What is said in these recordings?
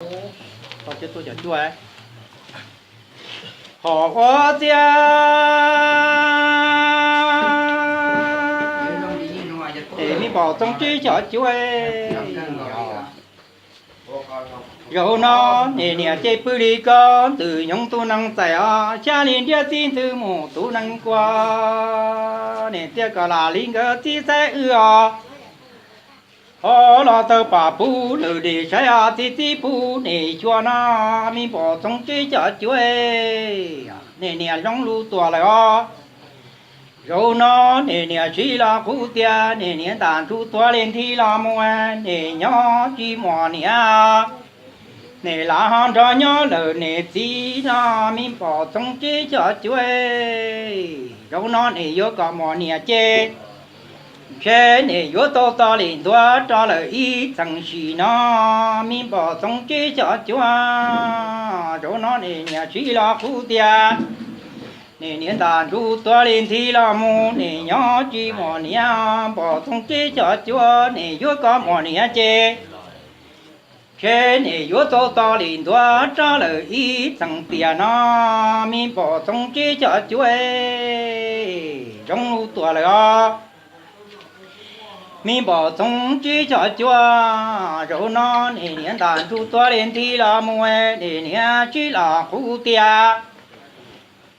Hos ua txiaj es me npom txoov tsib caug cuaj. Zaum no niam niam ces pw li ko, ntxwg nyoog tus neeg txais os, xya li ntiaj txiv ntxwg mus tus neeg kua. Niam txiaj kom lam li nkawd txib txaib wb os. Ho los tawg pam pub lwm dim saib os, txi txib pub niam xyuas no, me npom txoov tsib caug cuaj. Niam niam zoo lub tuam lawm os. Zaum no niam niam sib los qhuab tias niam niam ntam ntsuj tuag li nthi los mus, niam nyob tsis muaj niam. Niam lam ho nrog nyob lawm niam txiv no, me npom txoov tsib caug cuaj. Zaum no niam yuav kom muaj niam ces, ntshe niam yuav tau txo li ntuav rau lawm ib txheej sim no, me npom txoov tsib caug cuaj. Zaum no niam niam sib los qhuab tias niam niam ntam ntsuj tuag li nthi los mus, niam nyob tsis muaj niam, npom txoov tsib caug cuaj. Niam yuav kom muaj niam ces, ntshe niam yuav tau txo li ntuav rau lawm ib txheej tiam no, me npom txoov tsib caug cuaj. Zoo lub tuam lawm os. Me npom txoov tsib caug cuaj. Zaum no niam niam ntam ntsuj tuag li nthi los mus, niam niam sib los qhuab tias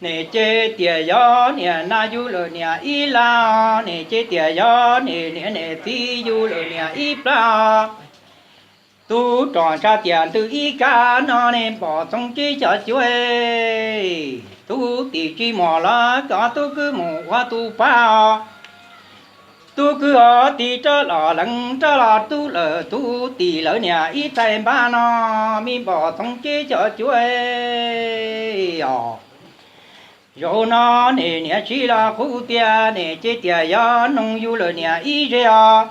niam ces tias yog niam na yug lawm niam ib lab, niam ces tias yog niam niam niam txiv yug lawm niam ib plab. Tub rog ntsha tias ntws ib kab no, me npom txoov tsib caug cuaj. Tub tim tsis muaj los kom tub kwv mus ua tub pab os. Tub kwv ho tim rov los lees rov los tub lawm, tub tim lawv niam ib txhais npab no, me npom txoov tsib caug cuaj os. Zaum no niam niam sib los qhuab tias niam ces tias yog noog yug lawm niam ib zej os.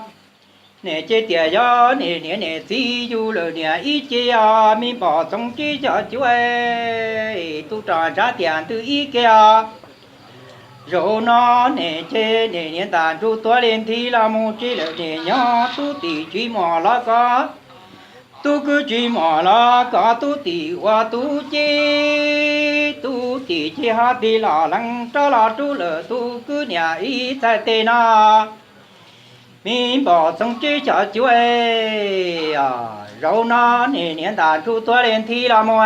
Niam ces tias yog niam niam niam txiv yug lawm niam ib ce os, me npom txoov tsib caug cuaj. Tub rog ntsha tias ntws ib ke os. Zaum no niam ces niam niam ntam ntsuj tuag li nthi los mus, tseg lawm niam nyob, tub tim tsis muaj los kom, tub kwv tsis muaj los kom tub tim ua tub ce. Tub tim ces ho tim los lees rov los rub lawm tub kwv niam ib txhais tes no, me npom txoov tsib caug cuaj. Zaum no niam niam ntam ntsuj tuag li nthi los mus,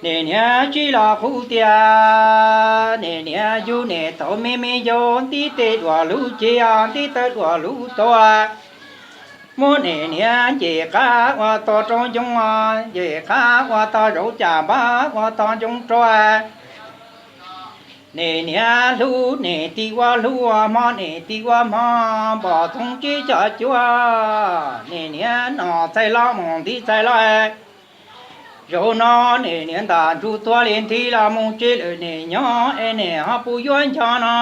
niam niam sib los qhuab tias niam niam yug niam tau me me yau, ntib tes dua lub ceg, ntib taw dua lub taw. Muab niam niam nce qab ua tog rau ncoo, nce qab ua tog zauv, cas npab ua tog ncoo rau. Niam niam hlub niam tim ua hlub, hmo niam tim ua hmo, npom txoov tsib caug cuaj. Niam niam noj txhais los mus nti txhais los. Zaum no niam niam ntam ntsuj tuag li nthi los mus, tseg lawm niam nyob es niam ho puas yuav nco no,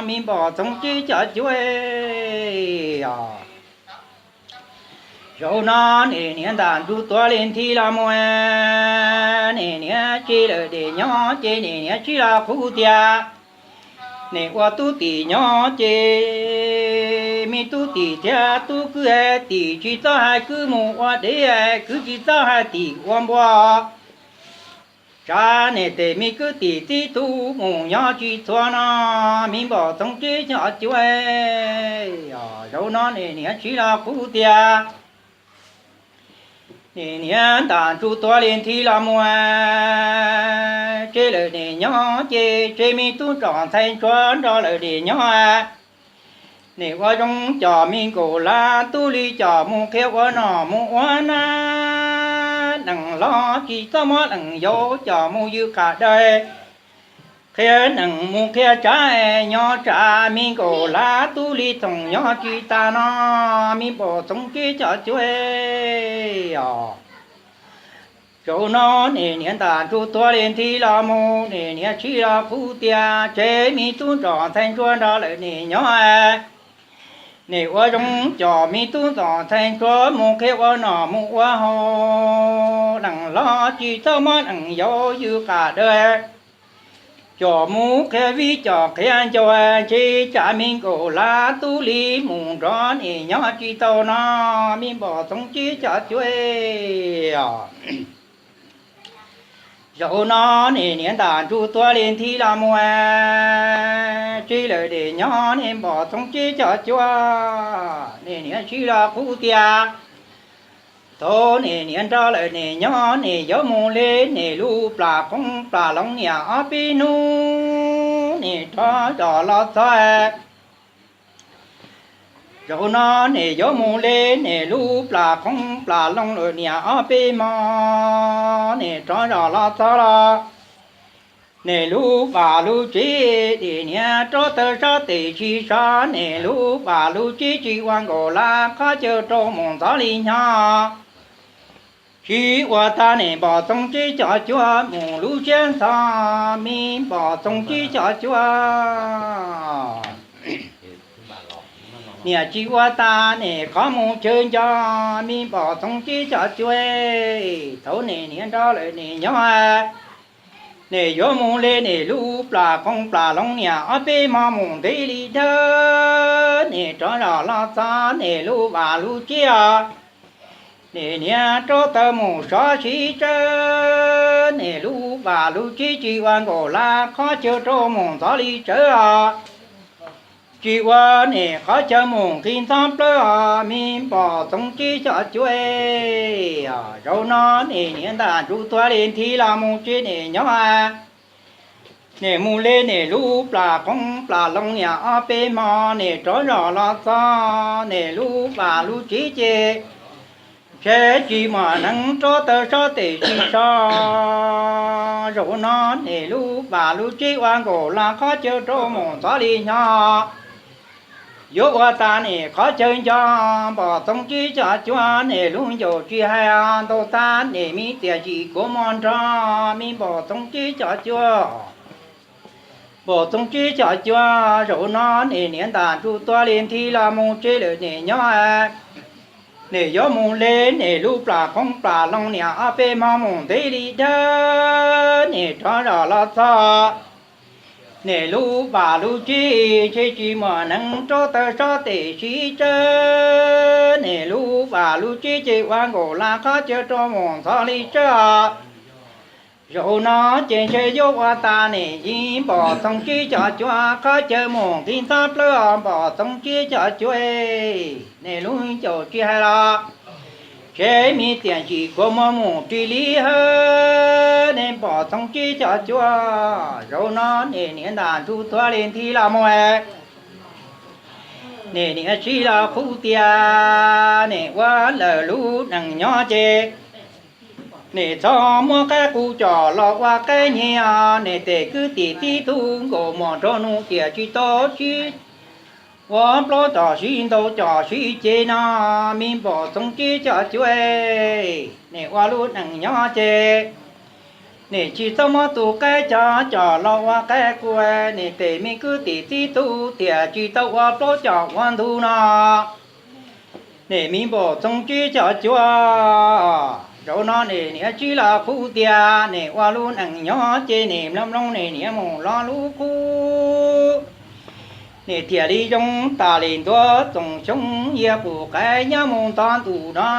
me npom txoov tsib caug cuaj. Zaum no niam niam ntam ntsuj tuag li nthi los mus, niam niam tseg lawm niam nyob ces niam niam sib los qhuab tias niam ua tub tim nyob ces me tub tim thiab tub kwv tim tsis txhob hais kwv mus ua dev, kwv tsis txhob hais tim ua npua. Tsam niam tes me kwv tim txib tub mus nyob tsis txhua no, me npom txoov tsib caug cuaj. Zaum no niam niam sib los qhuab tias niam niam ntam ntsuj tuag li nthi los mus, tseg lawm niam nyob ces tseg me tub rog ntxhais ntsuag nrog lawm niam nyob. Niam ua zoo coj me nkaus lab tub li coj mus qhia ua nom mus ua nab, lees hlob tsis txhob muab lees yau coj mus ywg qab dawb. Qhia nees mus qhia tsav es nyob tsam me nkaus lab tub li txoos nyob tsis tas no, me npom txoov tsib caug cuaj os. Zaum no niam niam ntam ntsuj tuag li nthi los mus, niam niam sib los qhuab tias tseg me tub rog ntxhais ntsuag nrog lawm niam nyob. Niam ua zoo coj me tub ntxhais ntsuag mus qhia ua nom mus ua haus, lees hlob tsis txhob muab lees yau ywg qab dawb. Coj mus qhia vij coj qhia ncaus, ntshe tsam me nkaus lab tub li mus nrog niam nyob tsis tau no, me npom txoov tsib caug cuaj. Zaum no nim niam ntam ntsuj tuag li nthi los mus tsev lawm nim nyob nim npom txoov tsib cov cuab, nim niam sib los qub tias thaum nim niam nrog lawm nim nyob nim yuav mus li nim lub plas qoob plas loo niam ob peb hnub nim rov zos los txog. Zaum no nim yuav mus li nim lub plas qoob plas loo lawm niam ob peb hmo nim rov zos los txog los nim lub pas lub tsev nim niam rov tawm sab tes tsis sov nim lub pas lub tsev tsis ua nkaus lawm qhov chaw rau mus ntxov li hnyo. Tsis ua tag nim npom txoov tsib cov cuab mus lub siab ntxhov me npom txoov tsib cov cuab. Niam tsis ua tag nim qhov mus chaw nco me npom txoov tsib cov cuab. Thaum nim niam nrog lawm nim nyob nim yuav mus li nim lub plas qoob plas loo niam ob peb hmo mus ntev li dhawv nim rov zos los txog nim lub pas lub tsev os. Nim niam rov tawm mus sov siv tsawb nim lub pas lub tsev tsis ua nkaus lawm qhov chaw rau mus ntxov li tsawv os. Tsis ua nim qhov chaw mus nqi ntxov plawg os me npom txoov tsib cov cuab. Zaum no nim niam ntam ntsuj tuag li nthi los mus tsev nim nyob nim mus li nim lub plas qoob plas loo niam ob peb hmo nim rov zos los txog nim lub pas lub tsev ces ntshe tsis muaj neeg rov tawm sab tes tsis sov. Zaum no nim lub pas lub tsev ua nkaus lawm qhov chaw rau mus ntxov li hnyo. Yuav ua tag nim qhov chaw nco npom txoov tsib cov cuab nim lub ncauj tsis hais ntau tag nim me tiam sis kua muag nrog me npom txoov tsib cov cuab. Npom txoov tsib cov cuab zaum no nim niam ntam ntsuj tuag li nthi los mus tsev lawm nim nyob nim yuav mus li nim lub plas qoob plas loo niam ob peb hmo mus ntev li dhawv nim rov zos los txog. Nim lub pas lub tsev ntshe tsis muaj neeg rov tawm sab tes tsis tsawg nim lub pas lub tsev ces ua nkaus lawm qhov chaw rau mus ntxov li tsawv os. Zaum no ces ntshe yuav ua tag nim me npom txoov tsib cov cuab qhov chaw mus nqi ntxov plawg os npom txoov tsib cov cuab. Nim lub ncauj tsis hais los tsev me tiam sis kua muag mus ris li hawv nim npom txoov tsib cov cuab. Zaum no nim niam ntam ntsuj tuag li nthi los mus nim niam sib los qub tias nim ua lawm lub neej nyob ces nim txhob muab qaib qus coj los ua qaib nyiaj os nim tes kwv tij tib tug nkaus mos nrog nus tiam tsis tau sib ua plaub coj sib ntaus coj sib ceg no me npom txoov tsib cov cuab. Nim ua lub neej nyob ces nim tsis txhob muab tus qaib coj coj los ua qaib qus nim tes me kwv tij tib tug tiam tsis tau ua plaub coj ua ntug no nim me npom txoov tsib cov cuab. Zaum no nim niam sib los qub tias nim ua lub neej nyob ces nim mloog mloog nim niam mus los lub qub. Nim thiaj li zoo tas li ntua Txoov Xyooj yog qus qaib nyob mus ntxov ntuj no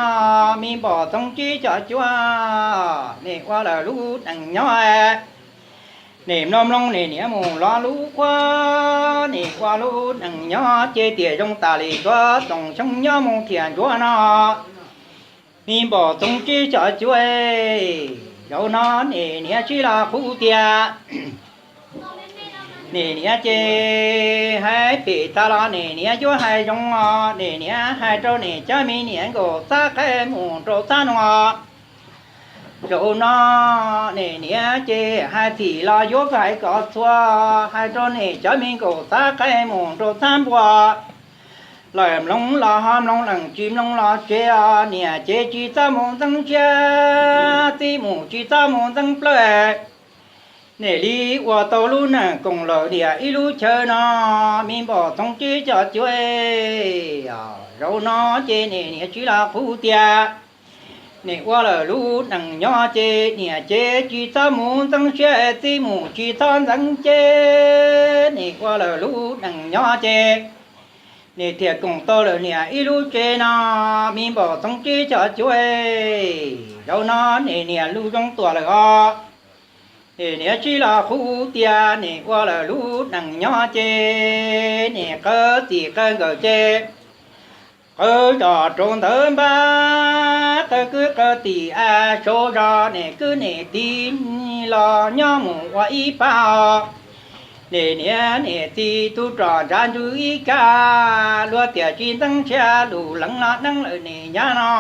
me npom txoov tsib cov cuab. Nim ua lawm lub neej nyob nim mloog mloog nim niam mus los lub qub. Nim ua lub neej nyob ces tiam zoo tas li ntua Txoov Xyooj nyob mus thiaj ntsuav no me npom txoov tsib cov cuab. Zaum no nim niam sib los qub tias nim niam ces hais pem tas los nim niam yuav hais zoo os nim niam hais rau nim cov me niam nkaum txhab qaib mus rau txhab no. Zaum no nim niam ces hais txim los yuav hais kom txhua hais rau nim cov me nkaum txhab qaib mus rau txhab npua. Lawm mloog los ho mloog lawm tsis mloog los tseg os niam ces tsis txhob mus ntxeev siab txij mus tsis txhob mus ntxeev plawg. Nim li ua tau lub neej koom lawm niam ib lub chaw no me npom txoov tsib cov cuab. Zaum no ces nim niam sib los qub tias nim ua lawm lub neej nyob ces niam ces tsis txhob mus ntxeev siab txij mus tsis txhob ntxeev ceg. Nim ua lawm lub neej nyob ces nim thiaj koom tau lawm niam ib lub tsev no me npom txoov tsib cov cuab. Zaum no niam niam lub zoo tuaj lawm os. Niam niam sib los qhuab tias niam ua lawm lub neej nyob ces niam qawv txij qawv nkawm ces qawv zos rau ntawd npab, qawv kwv qawv tij a, sau zog niam kwv niam tij los nyob mus ua ib pab os. Niam niam niam txiv tub rog ntshav ntswg ib kab, luag tiam tsis ntxeev siab lus leej los neeb lawm niam nyab no.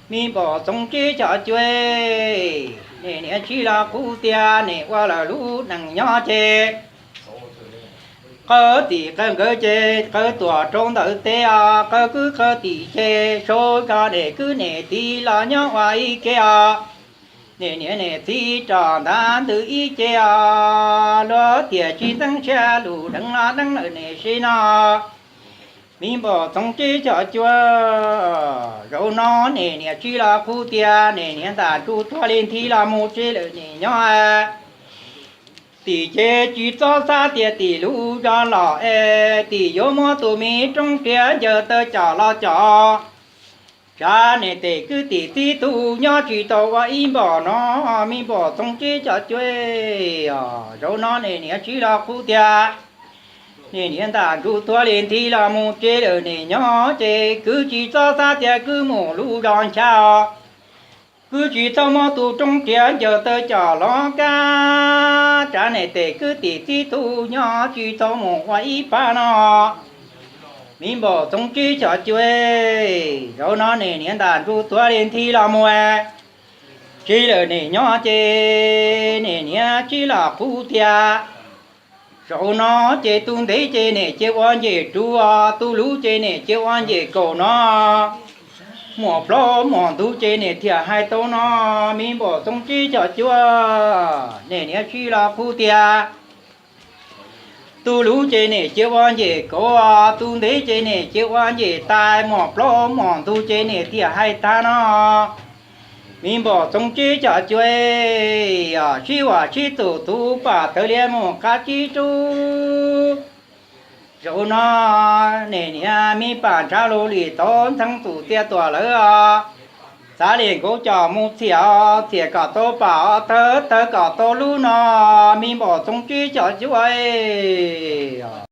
Me npam txoov tsib xyom cuav, niam niam sib los qhuab tias niam ua lawm lub neej nyob ces qawv txij qawv nkawm ces qawv tuaj rau ntawm teb os, qawv kwv qawv tij ces sau zog niam kwv niam tij los nyob ua ib ke os. Niam niam niam txiv rog ntav ntws ib ce os, luag tiam tsis ntxeev siab lus leej los neeb lawm niam si no. Me npam txoov tsib xyom cuav, zaum no niam niam sib los qhuab tias niam niam ntam ntsuj tuag li nthi los mus tsev lawm niam nyob. Tim ces tsis txhob xav tias tim lub zos los es tim yuav muab tus me roob riam ncaws taw com los com. Tsam niam tes kwv tij txib tub nyob tsis tau ua ib npaum no, me npam txoov tsib xyom cuav, zaum no niam niam sib los qhuab tias niam niam ntam ntsuj tuag li nthi los mus tsev lawm niam nyob ces kwv tsis txhob xav tias kwv mus lub zos ncha os. Kwv tsis txhob muab tus roob riam ncaws taw com los kab, tsam niam tes kwv tij txib tub nyob tsis tau mus ua ib pab no. Me npam txoov tsib xyom cuav, zaum no niam niam ntam ntsuj tuag li nthi los mus tsev lawm niam nyob ces niam niam sib los qhuab tias zaum no ces tus ntev ces niam cia ua ncej rub os, tus luv ces niam cia ua ncej kaum no. Muaj plaub muaj ntug ces niam thiaj hais tau no. Me npam txoov tsib xyom cuav, niam niam sib los qhuab tias tus luv ces niam cia ua ncej kaum, tus ntev ces niam cia ua ncej tais, muaj plaub muaj ntug ces niam thiaj hais tag no. Me npam txoov tsib xyom cuav, sib vam sib txuj tus pam tawg liab mus qab tsib rub. Zaum no niam niam me pam ntshav lus li tau ntxeev txuj txiaj tuaj lawm os. Txav li nkaub coj mus txiam os, txiam kom tau pam os, tawg tawg kom tau lub no. Me npam txoov tsib xyom cuav.